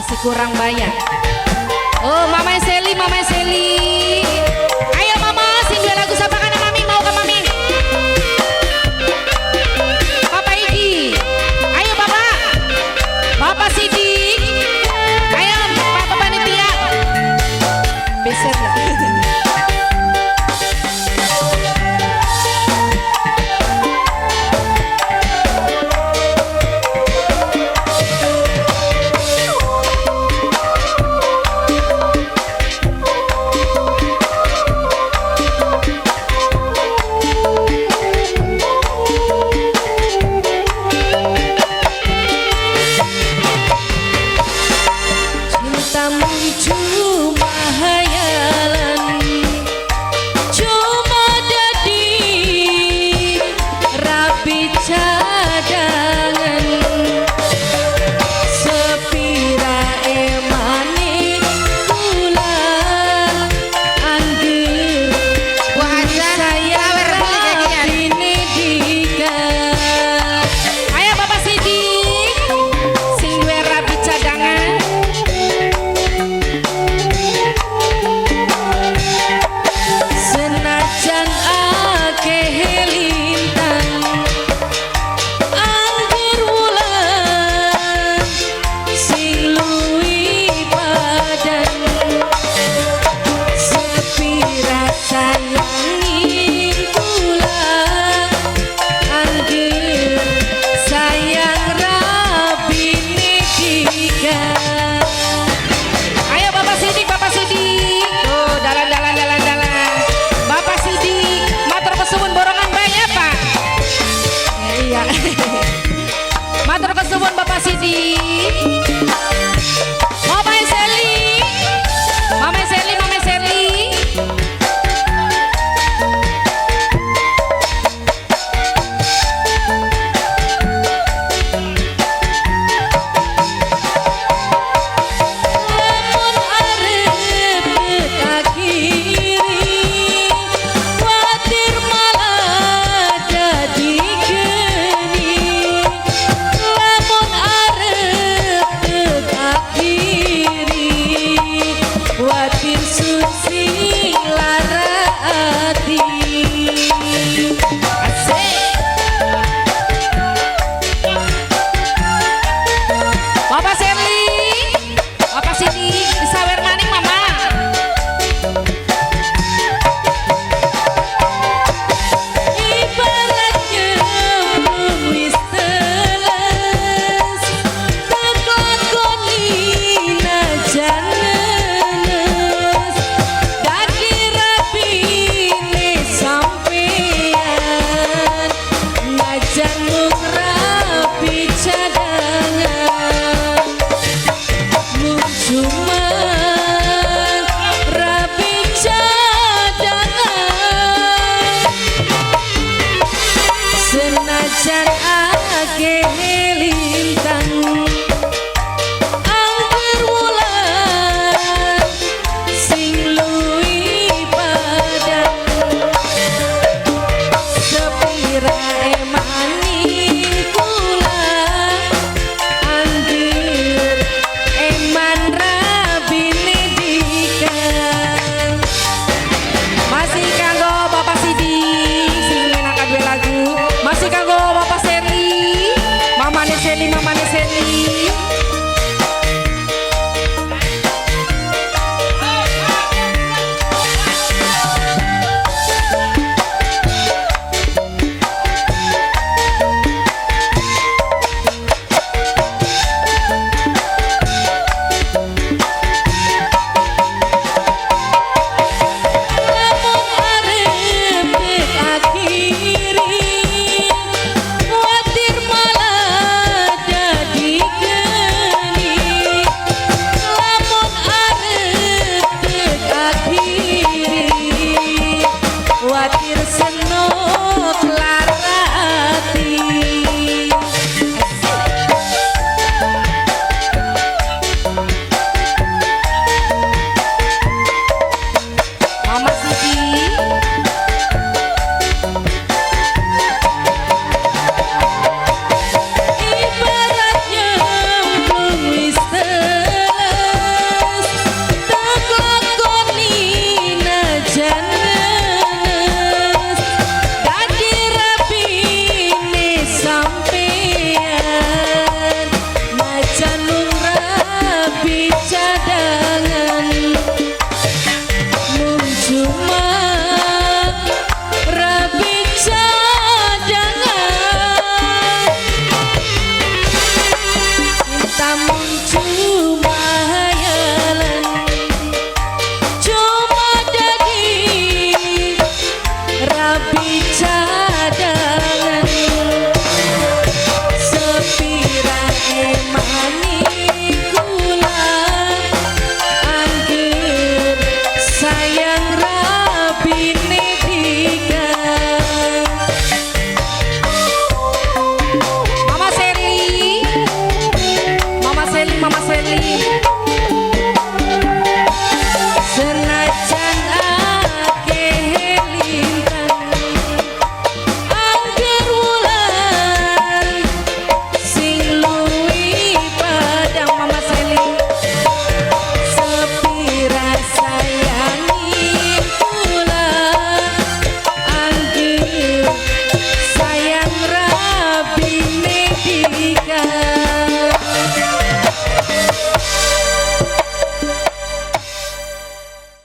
Masih kurang banyak. Oh, Mama Seli, Mama Seli. Ayo Mama, sing duwe lagu sapa kana Mami, mau ke Mami? Papa Iki. Ayo Bapak. Bapak Sidik. Ayo Bapak Panitia. Beser ya. Cintamu cuma hayalan, cuma dadi rabi cadangan. Sepira emane kula angger Wah, aja sayang sawer beli kakian. rabine dikat. Ayo Bapak Sidik, sing duwe rabi cadangan. Senajan akeh lintang, angger wulan sing luwih padang. Sepira sayangin kula, angger sayang rabine dikat. Ayo Bapak Sidik, Bapak Sidik. Tuh, dalan dalan dalan dalan. Bapak Sidik, matur kesuwun borongan banyak, Pak. Iya. Matur kesuwun Bapak Sidik. Mama Seli. Mama Seli, Mama Seli. Lamun arep akhiri, kuatir malah dadi geni. Lamun arep Seli.